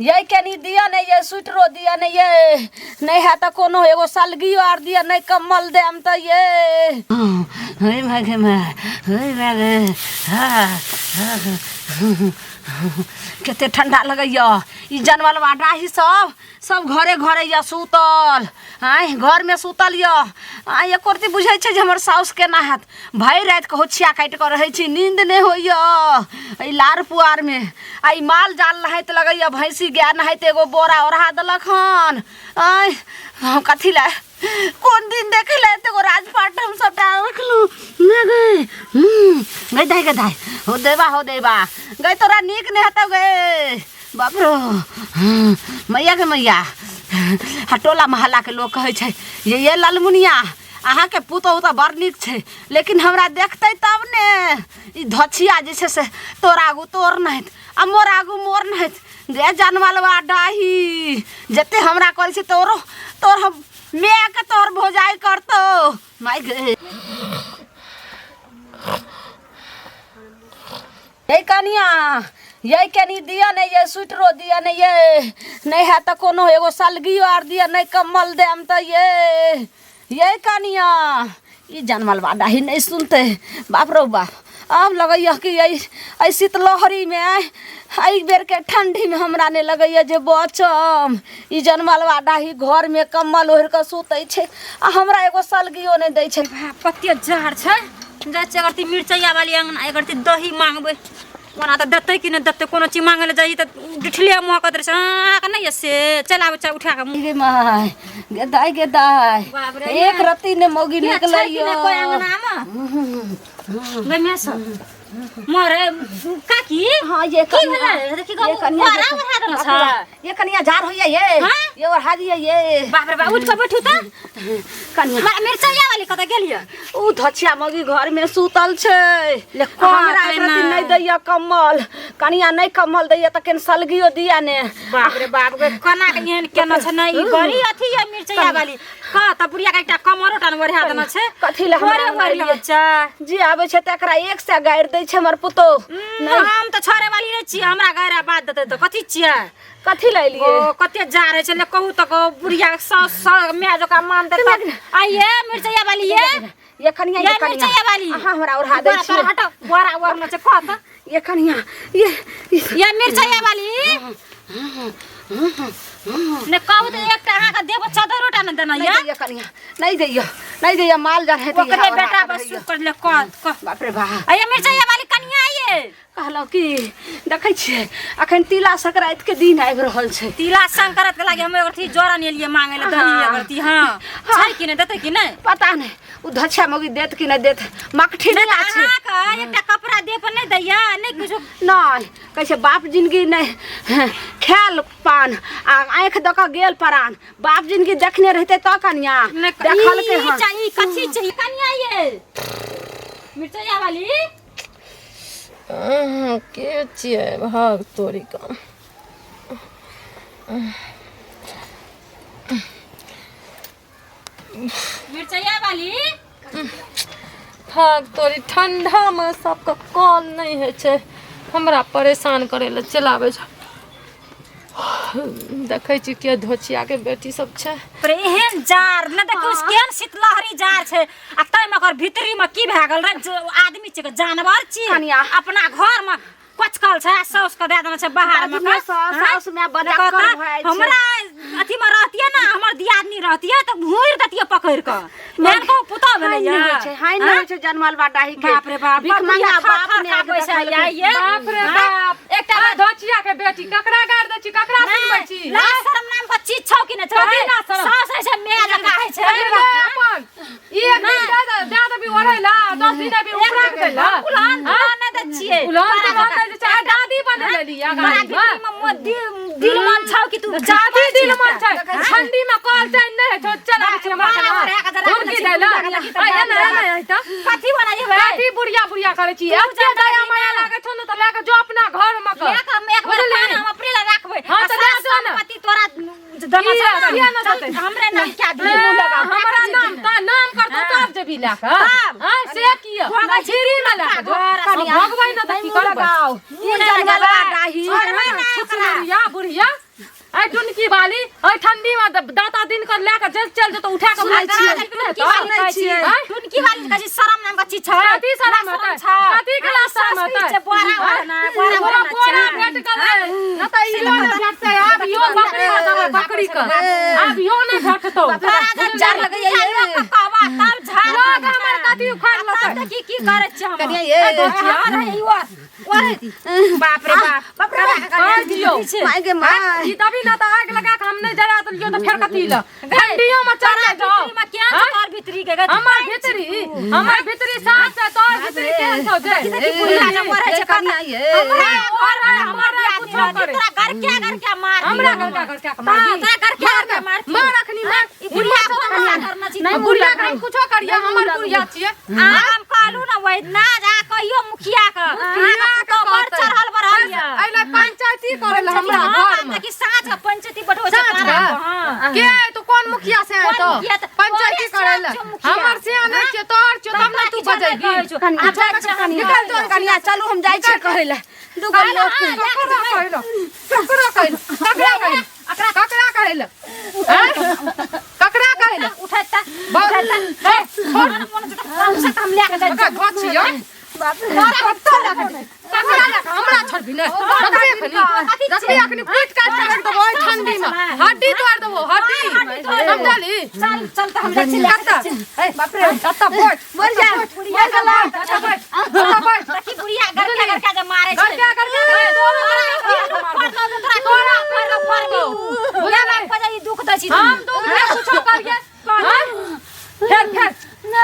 यै कनी दिअ ने यै, स्वेटरो दिअ ने यै, नहि हैत तऽ कोनो एगो सलगियो आर दिअ, नहि कम्बल देम तऽ यै। हे माय गे माय, हे माय गे, कते ठंडा लगैया। ई जनमलवा डाही सब सब घरे घरे यऽ सुतल, आँय घरमे सुतल यऽ। आँय एको रत्ती बुझै छै जे हमर साउस केना हैत? भरि राति के होछिया काटि कऽ रहै छी, नींद नहि होइए एहि लार पुआरमे। आ ई माल जाल नहाइत लगैए, भैंसी गाय नहाइत एगो बोरा ओढ़ा देलक हन। आँय हम कथी लए कोन दिन देखै लए एतेक राजपाट हम सबटा रखलहुँ ने गे। गै दाइ, गै दाइ, हो देबा, हो देबा गै, तोरा नीक नहि हेतौ गे। बाप रो मैया के मैया, आ टोला मोहल्लाके लोक कहै छै ये ये ललमुनिया, अहाँके पुतोहु तऽ बड़ नीक छै, लेकिन हमरा देखतै तब ने। ई धछिया जे छै से तोर आगू तोर नहित आ मोर आगू मोर नहित। गे जनमलवा डाही, जते हमरा करै छै तोरो तोर हम मायके तोहर भौजाइ करतौ। माय गे, ये कनिया ये, कनी दिअ ने ये, स्वेटरो दिअ ने ये, नहि हैत तऽ कोनो एगो सलगियो आर दिअ, नहि कम्बल देम तऽ ये। ये कनिया, ई जनमलवा डाही नहि सुनतै। बाप रौ बाप, आब लगैया कि एहि शीतलहरीमे, एहि बेरके ठण्डीमे हमरा नहि लगैया जे बचम। ई जनमलवा डाही घरमे कम्बल ओढ़ि कऽ सुतै छै आ हमरा एगो सलगियो नहि दै छै। कते जाड़ छै, जाइ छियै अगर मिरचैया वाली अंगना, एक रत्ती दही मांगबै, ओना तऽ देतै कि नहि देतै? कोनो चीज मांगै लए जाइए तऽ डिठले महकत रहै छै। अहाँके नहि यऽ से चलि आबै छै उठा कऽ। गे माय गे दाइ, गे दाइ, बाप रे, एक रत्ती ने मौगी के निकलै छै कि नहि कोइ अंगनामे गै माय सब मरे काकी? हाँ ये की भेलै? देखी ये कनिया, बोरा ओढ़ा देने छै। ये कनिया, झाड़ होइया ये। हाँ? ये ओढ़ा दिया ये। बाप रे बाप, उठि कऽ बैठू तऽ। कनिया, मिरचैया वाली कतऽ गेलियै? उ धछिया मौगी घर में सुतल छै। ले, हमरा कहतै एक रत्ती ने। नहि दैया कम्बल कनिया, नहि कम्बल दैया तऽ केन सलगियो दिया ने। बाप रे बाप गे, कोना के एहन केना छै ने ई बड़ी अथी ये मिरचैया वाली कह तऽ बुढ़िया के एकटा कमरो टा ने ओढ़ा देने छै। कथी लए हमरा बोरे अंगना ओढ़ि एलियै? लेने छै। जे आबै छै तकरा एक सए गारि दै छै हमर पुतोह। हम तऽ छोड़े वाली नहि छियै, हमरा गारि बात देतै तऽ कथी छियै? कथी लए एलियै? ओ कते जा रहै छै, ले कहू तऽ कहू बुढ़िया के सास माय जकाँ मान देतै। आइये मिरचैया वाली ये। ये कनिया, ये ये कनिया, मिरचैया वाली। अहाँ हमरा ओढ़ा दै बोरा छियै। तोरा हटो, बोरा ओढ़ने छै, कह तऽ। ये कनिया, ये ये मिरचैया वाली ने, कहू तऽ एकटा अहाँके देबो चदरो टा ने देना नहीं ये। दैया कनिया, नहीं दैया, नहीं दैया, माल जान है। ओकरे बेटा बस कर ले, कह कह। बाप रे बाप। आइये मिरचैया वाली कनिया ये। कहलहुँ कि देखै छियै अखन तिला संक्रांति के दिन आबि रहल छै। तिला संक्रांति के लागे हम एगो अथी जरन एलियै मांगे ले दही एगो अथी। हाँ छै कि नहि देतै कि नहि? पता नहि ओ धछिया मौगी देत कि नहि देत, मकठी नहि नहि तऽ छै। अहाँके एकटा कपड़ा देह पर नहि दैया, नहि किछो? नहि, कहै छै बाप जिनगी नहि खायल पान आ आँखि दऽ कऽ गेल परान। बाप जिनगी देखने रहितै तऽ कनिया नहि, देखलकै। ई हन चाही, कथी छै कनिया ये मिरचैया वाली? के छियै? भाग तोरी का। मिरचैया वाली। भाग तोरी, ठंडामे सबके कॉल नहि होइ छै, हमरा परेशान करै लए चलि आबै छै। देखै छी के धोचियाके बेटी सब छै। पर एहन जार ने देखू, केहन शीतलहरी जार छै आ ताहिमे ओकर भीतरी में की भए गेल रे? जो आदमी छै कि जानवर छी? कनिया। अपना घर में कोचकल छै आ साउस के दए देने छै बाहर में। दादी साउस, साउस माय बड़ा देखो कर तऽ, भए जाइ छै। हमरा अथी में रहतियै ने, हमर दियादनी रहतियै तऽ घूरि देतियै पकड़ि कऽ। एहन कहूँ पुतोह भेलै? हानि नहि होइ छै, हानि नहि होइ छै जनमल बा डाही के। बाप रे बाप, भीख मंगा बाप थर ने काँपै छै, देखलकै। आइये। बाप रे बाप, एकटा आ धोचिया के बेटी, ककरा गारि दै छी? ककरा सुनबै छी? लाज शरम नाम के चीज छौ कि नहि छौ? कथी लाज शरम? साउस होइ छै, माय जकाँ होइ छै। अरे ले अपन ई एक दिन दे दे दे देबी ओढ़ै ला, 10 दिन अभी उपरा के दै ला। उलहन दुलहन नहि दै छियै। उलहन दुलहन नहि दै छै, आ दादी बने लेली तोरा अगाड़ी भीतरी में मोर दिल मन छौ कि तू दादी दिल मन छै। ठंडी में कल चैन नहि होइ छौ, चल आबै छी हमरा बड़ा कना ओढ़ा के जरा हुनकी दै ला। आ एना एना है तऽ कथी बनाइए भाई? कथी बुढ़िया बुढ़िया करै छी? एते दया माया लागै छौ ने तऽ लए कऽ जो अपना घर मे कर। एक हम एक बेर बुझली? पान हम अपने ला राखबै। हाँ, आ तऽ लए सास जो ने। संपत्ति तोरा देना किया- छै ने? किया ने चल, देतै? हमरे नाम क्या दिए? हमरा नाम तऽ नाम करतौ तब जेबी लए कऽ। तब। आँय, से किया झिरी मे लए कऽ जो। कनिया। भगबै ने तऽ की मुँह करबै? लगाओ। ई मुँह नहि जनमल बा लगाबै। डाही। छोड़बै नहि ओकरा। बुढ़िया बुढ़िया। टुनकी वाली एहि ठंडी में दाता दिन कर लए के चल चल जेतो उठा के सुनै छियै, टुनकी सुनै छियै। टुनकी वाली कहै छै शरम नाम के चीज छै कथी शरम हेतै? कथी के ला शरम हेतै? बोरा वाला बोरा तोरा वाला बोरा भेट गेलै न तऽ इहो नहि भेटतै आब इहो बकरी के देबै बकरी के आब इहो नहि भेटतौ जार लगैया ये। कहबा तब झाड़ लोग हमर कथी उखाड़ लेतै तब देखी की करै छियै हम कनिया ये। बाप रे बाप बाप रे बाप। कह दियौ माय गे माय ई तभी ना तऽ आग लगा के हम नहि जरा देलियौ तऽ फेर कथी लए ठंडियो में चले जाओ भीतरी में केहन छौ तोहर भीतरी के हमर भीतरी हमर भीतरी साफ छै तोहर भीतरी केहन छौ जे देखी बुढ़िया जे मरै छै कनिया ये। हमरा घर हमर नहि कुछो करे तोरा घर के घर के मार हमरा घर का घर के मार हाँ, तोरा घर के घर के मार मार अखनी मार ई बुढ़िया को करना छी नहीं बुढ़िया के हम कुछो करिए हमर बुढ़िया छियै हम कहलू ना वही ना जा कहियो मुखिया के मुखिया के तो बड़ कहतै। चढ़ल बढ़ल ये एहि पंचायती करे ला हमरा घर में कि साँझ के पंचायती बैठो छै साँझ पारा के? के, हाँ। के आए तो कौन मुखिया से आए कौन तो मुखिया त- पंचायती तोरे करे ला सियान छौ मुखिया। हमर से नहीं छियै तोहर छियौ तब ना तू बजेबी कनिया निकल जो कनिया चलू हम जाइ छियै कहै लए दूगो लोक के। ककरा कहैला ककरा कहैला ककरा कहैला ककरा कहैला हैं? ककरा कहैला उठै त बहुत ए, छोड़ मन से त से त हम लए के जाइ ओकरा घर छियै ककरा लए कऽ हमरा छोड़बी ने रखबे अखनी रखबे अखनी पीट काट के रख देबो ओहि ठंडी में हड्डी तोड़ देबो हड्डी समझली चल चल त हम जाइ छी लए के कत्ता ए बाप रे कत्ता बैठ मर जा मर जा कत्ता बैठ कत्ता बैठ देखी बुढ़िया घर के घर के जे मारे घर छै के घर के तोरा तोरा घर के फर दो तोरा फर दो बुढ़िया बाप के दुख दै छी हम दुख दे कुछो करिए हैं? फेर फेर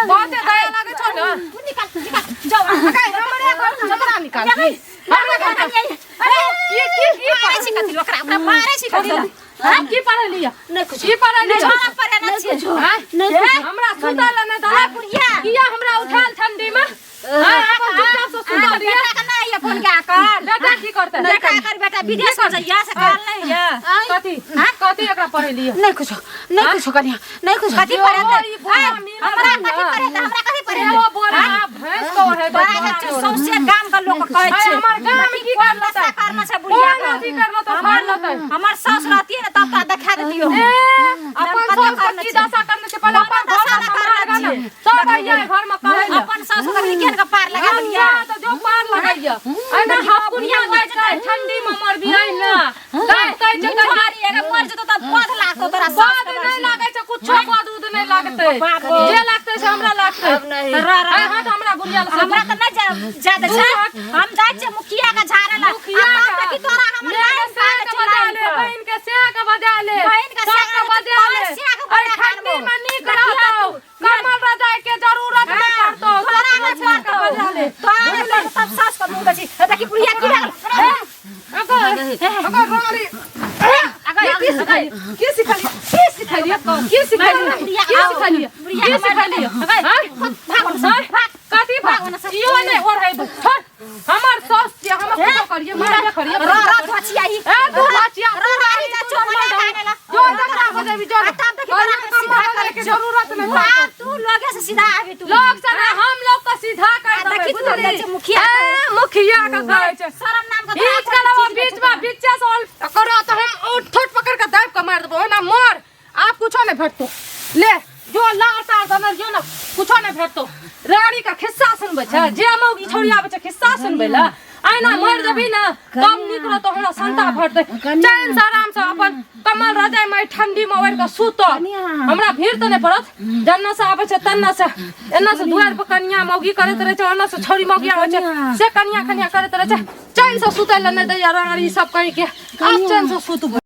बहुते दया लागै छौ ने तू निकाल निकाल जाओ अरे हमरे घर से जतरा निकाल हमरे घर से अरे की की की मारे छी कथी ओकरा ओकरा मारे छी कथी हम की पढ़लियै नहि कुछो की पढ़लियै छोड़ा पड़े ना छी हैं? नहि हमरा सुतल नहि दलक बुढ़िया। किया हमरा उठाल ठंडी में हैं, अपन चुपचाप से सुतल रहियै बेटा के नहीं है फोन के कर बेटा की करतै बेटा कर बेटा विदेश में जइया से काल नहीं है कथी कथी एकरा पढ़ेलियै नहि कुछो नहि कुछो कनिया नहि कुछो कथी पढ़े ओ, ई बोरा मिलल हमरा ना। कथी पढ़े हमरा कथी पढ़े एगो बोरा भैंस को है बड़ा बच्चा सौंसे गाम के लोग कहै है छै हमर गाम की कर दशा लेतै करना छै बुढ़िया कोन के अथी कर लेतै फाड़ लेतै हमर सास रहती है ना तब तोरा देखा देतियो ए अपन कथी सास करना के की छै? दशा करने छै पहिले अपन घर दशा में ना करना सम्हार गा छै। ने सब आइया घर में कहै ले अपन सास के केहन के पार लगा हम देलियै जा तो जो पार लगैया एना हापुनिया जाइ छै ठंडी में मरबी ऐ ना तब कहै छै कहिया मारी अगर मर जेतो तब पद लागतो तोरा सास पद नहि लागै छै कुछो पद उद नहि लागतै जे लागतै से हमरा लागतै अब नहि र र ऐ हट हमरा गुड़िया से हमरा तऽ नहि जा जा दै छै हम जाइ छियै मुखिया के झाड़े ला मुखिया आ तब के। देखी तोरा हमर मेरे लाइन से काट के छै बजा लाइन ले पर। बहिन के से के बजा ले बहिन के सब से के के बजा ले बजा से के अरे बजा ठंडी आनबो। में नीक रहतौ कमल रजाई के जरूरत नहीं पड़तौ तोरा नहि सब के बजा ले तोरा नहि पड़तौ तब सास के मुँह दै छी हे देखी बुढ़िया की भेल अगर अगर रोली की सिखलियै की सिखलियै की सिखलियै की सिखलियै की सिखलियै की सिखलियै हैं? हैं? कथी भाग इहो नहि ओढ़ै छोड़ हमर सास छियै हम कुछो करियै मारबे करियै र र धोचिया ही ए तू बचिया र र ही जा चोर जो जकरा बजेबी जो आ तब देखी तोरा हम सीधा करे के जरूरत नहीं हाँ, तू लोगे से सीधा आबी तू लोग से ना हम लोग के सीधा कर आ, देबै देखी तू बुझली जाइ छै मुखिया ए, मुखिया के कहै छै शरम नाम के बीच के लवा बीच में बीचे से ऑल करो तो हम उठ ठोट पकड़ के दाब के मार देबो ना मर आप कुछो नहीं भेटतो ले जो लार तार दनर जो ना कुछो नहीं भेटतो रानी का खिस्सा सुनबै छै जे मौगी छोड़ी आबै छै खिस्सा सुनबै ला आइना मर जेबी ना तब नीक रहतो हमरा संता भेटतै चैन से आराम से अपन कमल रजाई में ठंडी में ओढ़ के सुतो हमरा भीड़ तऽ नहि पड़त जन्ना से आबै छै तन्ना से एन्ना से दुआरि पर कनिया मौगी करैत रहै छै ओन्ना से छौड़ी मौगी आबै छै से कनिया कनिया करैत रहै छै चैन से सुतै लए नहि दैया रानी सब कहीं के आब चैन से सुतबै।